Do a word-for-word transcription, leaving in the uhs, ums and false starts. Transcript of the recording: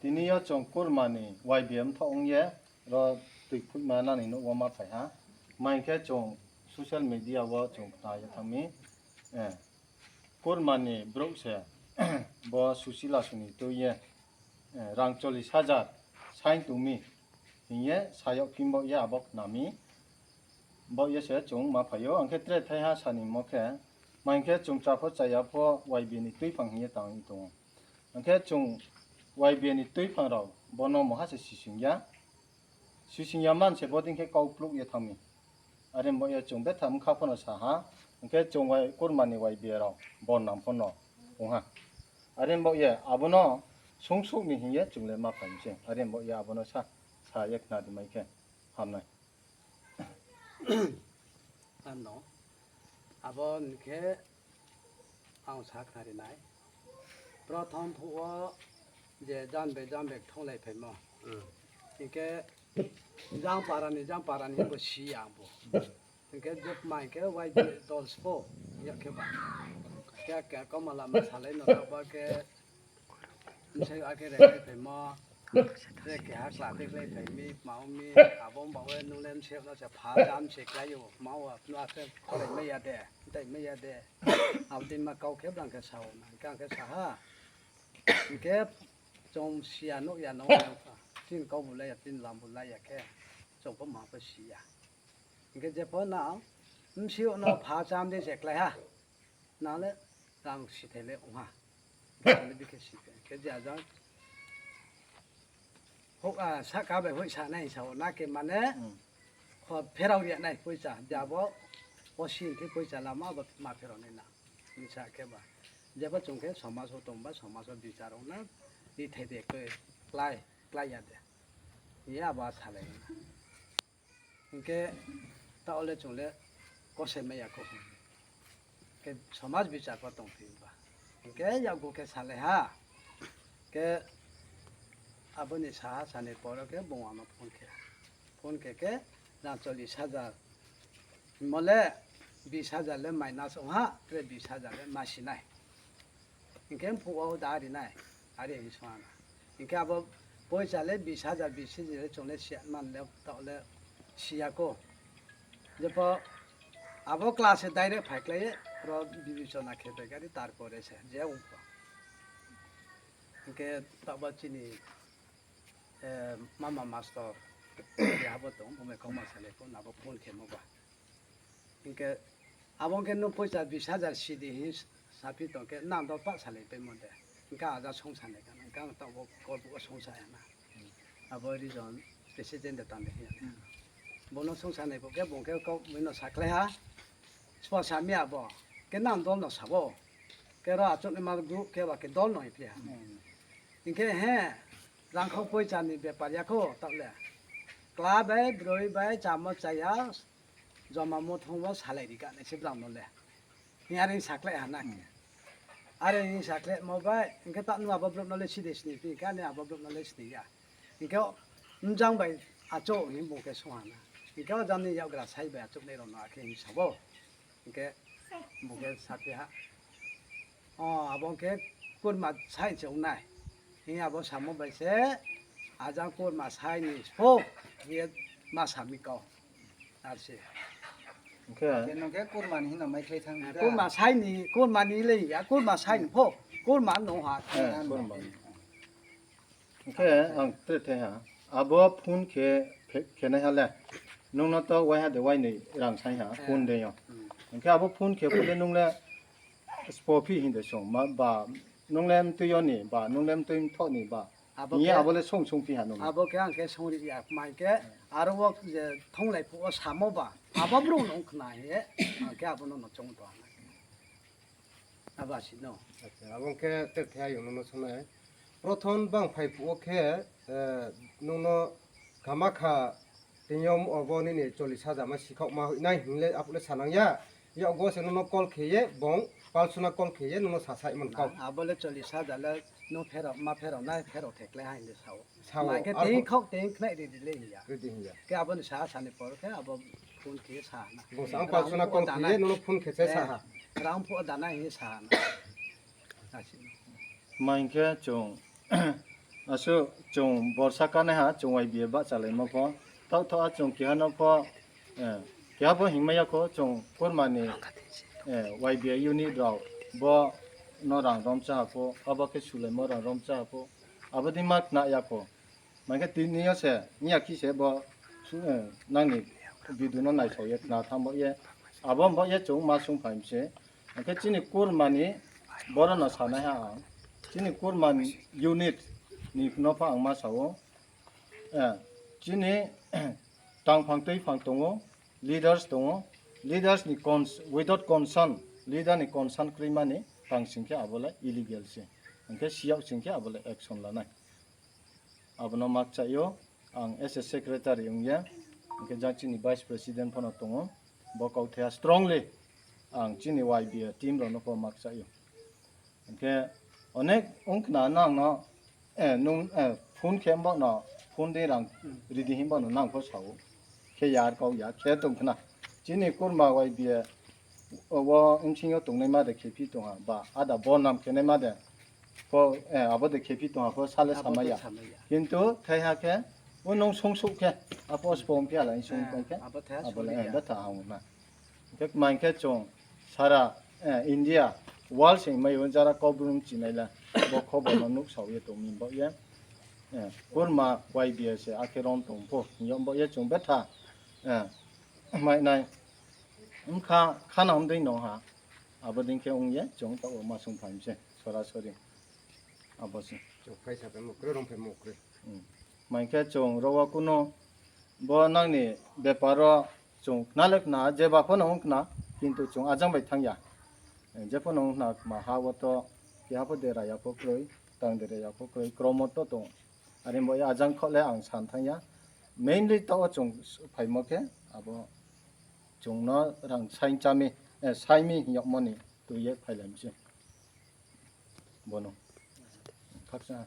Tini yo chung Kurma ni Y B A mthaoh ong ye, ro tuiphuihma nani nouh wo ma phai ha. Tma hing khe chung social media wo chung khna ye thanng mi, eh, Kurma ni brouh se bo Susila song ni tui ye, eh, rang chollis hajar saing tong mi hing ye sa yagphi, baoh ye abo khna mi. Baoh ye se chung ma phai ou. Ang khe tre thaiha sanimo khe, tma hing khe chung cha pho chaya pho Y B A ni tuiphang hing ye tang tong ou. Ang khe chung Y B A ni tuiphang rao bo no mungha se sising ya. Sising ya man se bodei khe kau pluh ye thanng mi. Are baoh ye chung betha bkha pho no sa ha. Ang khe chung Y-, Kurma ni Y B A rao bodnam pho no ong ha. Are baoh ye abo no sungsouh mi hing ye chung le ma phai mi se. Are baoh ye abo no sa, sa ye khna ri mai khe ham nai. Ano, abo ni khe ang sa khnari nai. Prothom phuh wo je jang bai jang bai kthonglai phaimo. Hing khe jang para ni, jang para ni bo si ya ang bo. Hing khe jepma hing khe Y B A dol sbo, ya khe ba. Khe, khe kau ma lama salai no ba khe, bsai akhe rengkhlai phaimo, tre keha kla tikhlai phai mi, ma ong mi, abo baoh ye nung le bsai no se pha cham se klái ou, ma ong, no akhe khorai mai ya de, tai mai ya de. Abo dei ma kau khe brang khe sa ou na, hing khe ang khe sa ha. Hing khe chung si ya, nuh ya, no, chini kau bu lai ya, chini lam bu lai ya khe, chung pho ma pho si ya. Hing khe jepho na, bsai no pha cham de se klái ha. Nang le rang sithai le ong ha. Bikhe sithai. Khe je ajang, sahka bai hoihsa nai sa ou na khe mane, kho pherao ri nai poicha. Je abo, o sin khe poicha lama abo ma pherao nai na. Hing sa khe ba. Jepho chung khe somaj wo tong ba, somaj wo bichar ong na, rithai de khe klái, klái ya de. Ye abo salai na. Hing khe taoh le chung le kosai mai ya kho. Khe somaj bichar pho tongphi ba. Hing khe yakgu khe salai ha. Khe abo ni saha sani poro khe bung ano phone khe. Phone khe khe rang chollis hajar. Mo le bis hajar le minus ong ha, tre bis hajar le ma si nai. Hing khe mphuh wo da ri nai, are hing song ha na. Hing khe abo poicha le bis hajar, bis hajar le chung le si ya man le taoh le si ya kho. Jepho abo class se direct phai klái ye, ro bibichona khe bai gari tarpore se je ong pho. Hing khe taoh bo chini, eh, mama mastor, je abo tong, bo mai kau ma salai pho, na bo phone khe mo ba. Hing khe abo hing khe nung poicha bis hajar si di hing saphi tong khe, nang dol pah salai paimo de. Hing khe aja songsa nai kha, hing khe ang taoh bo kor bo songsa ya na. Abo region president de tang de hing ya na. Bo no songsa nai bo khe, bung khe kau mui no sakhlai ha. Sbo sa mi abo. Khe nang dol no sa bo. Khe ro achouh ni ma group khe ba khe dol no hing phi ha. Hing khe he, rangkhau poicha ni bepar ya kho, taoh le. Kla bai, broi bai, chamo chaya, joma mothong wo salai ri ka nai se brang no le. Hing are hing sakhlai ha na khe. Are hing sakhlaimo bai, hing khe taoh nung abo brouh no le side sini phi, hing khe ani abo brouh no le sini ya. Hing khe mjang bai achouh hing bung khe song ha na. Hing khe o jang ni yakgra sai bai achouh nai rao no akhe hing sa ou. Hing khe bung khe saphi ha. O, abo hing khe kurma sai se ong nai. Hing abo samo bai se, ajang kurma sai ni sbo, hing ye ma sa mi kau. Ar se. Hing khe, khe nung khe kurma ni hing no mai khlai thanng da. Kurma sai ni, kurma ni le ya, kurma sai ni pho, kurma no ha. Kurma. Hing khe ang tre thai ha. Abo phone khe, khe, khe nai ha le. Nung no to waiha de wainoi rang sai ha, phone de yo. Hing khe abo phone khe pho le nung le sbo phi hing de song ma ba, nung le mtui yo ni ba, nung le mtui mthoh ni ba. Hing ye abo le song song phi ha nung. Abo khe ang khe songri ya, mai khe aro wo je thonglai phuh wo samo ba, abo brouh no khna hing ye, ang khe abo no no choung tong ha. Abo asi no. Acha, abo khe tre thai ayong no no songnai. Prothom bang phai phuh wo khe, eh, nung no kama kha tini yo obo nini chollis hajar ma sikhaoh ma hoih nai hing le aphuh le sanang ya. Yakgu se nung no call khe ye bung personal call khe ye nung no sasaih mon kau. Abo le chollis hajar le nung pherao, ma pherao nai pherao thekle ha hing de sao. Sao, mai khe tei khaoh tei khnai ri di le hing ya. Ri di hing ya. Khe abo ni saha sani por khe abo phone khe sa ha na. Bung sa ang personal call khe ye nung no phone khe se sa ha. Rang phuh dana hing sa ha na. Mai khe chung, Asuh chung borsa kanaiha chung Y B A bahchalaimo pho, taoh thaoh a chung keha no pho, eh, keha pho hingmai ya kho, chung kurma ni, eh, Y B A unit rao bo no rang romcha ha pho, abo khe sulaimo rang romcha ha pho, abo dei ma khna ya kho. Hing khe tini yo se, hing ya khe se bo, eh, nang ni video no naisao ye khna thanng bo ye, abo bo ye chung ma sungphai mi se. Hing khe chini kurma ni boro no sanaiha ang. Chini kurma unit ni no pho ang ma sa ou. Eh, chini tangphang tuiphang tong ou, leaders tong ou, leaders ni cons-, without consent, leader ni consent kroima ni tang sing khe abo le illegal se. Hing khe siyag sing khe abo le action lanai. Abo no ma kchai ou, ang as a secretary ong ye, hing khe jang chini vice president pho no tong ou, bo kauthai ha strongly ang chini Y B A team rao no pho ma kchai ou. Hing khe onek ong khna nang no, eh, nung, eh, phone khe bo no, phone dei rang ri di hing bo no nang pho sa ou. Khe yar kau ya, khe tong khna. Chini kurma Y B A, o, wo bsing yo tongnaima de khephi tong ha, ba ada bodnam khenaima de pho, eh, abo de khephi tong ha pho sale samai ya. Kintu thaiha khe, o nung sungsouh khe, apho spong phi ya la sung pai khe, abo le, eh, betha ha ong na. Hing khe kmai khe chung sara, eh, India, world se hingmai ou jara Kaubru chinai la, bo khobor no nuhsao ye tong mi bo ye, eh, kurma Y B A se akhe rom tong pho hing yo bo ye chung betha, eh, mai nai. Bkha khana dei no ha, abo dei khe ong ye chung taoh wo ma sungphai mi se sorasori. Abo se. Chung phai sa phaimo kroi, rong phaimo kroi. Hing khe chung ro wo kuno bo nang ni bepar wo chung khna le khna, jeba pho no ong khna, kintu chung ajang bai thanng ya. Je pho no ong khna kma ha wo to keha pho dera ya pho kroi, tang dera ya pho kroi, kromo to tong. Are bo ye ajang kho le ang san thanng ya. Mainly taoh wo chung phaimo khe, abo chung no rang saing cha mi, eh, sai mi hing yagmo ni tui ye phailai mi se. Bo no. Khakchang ha.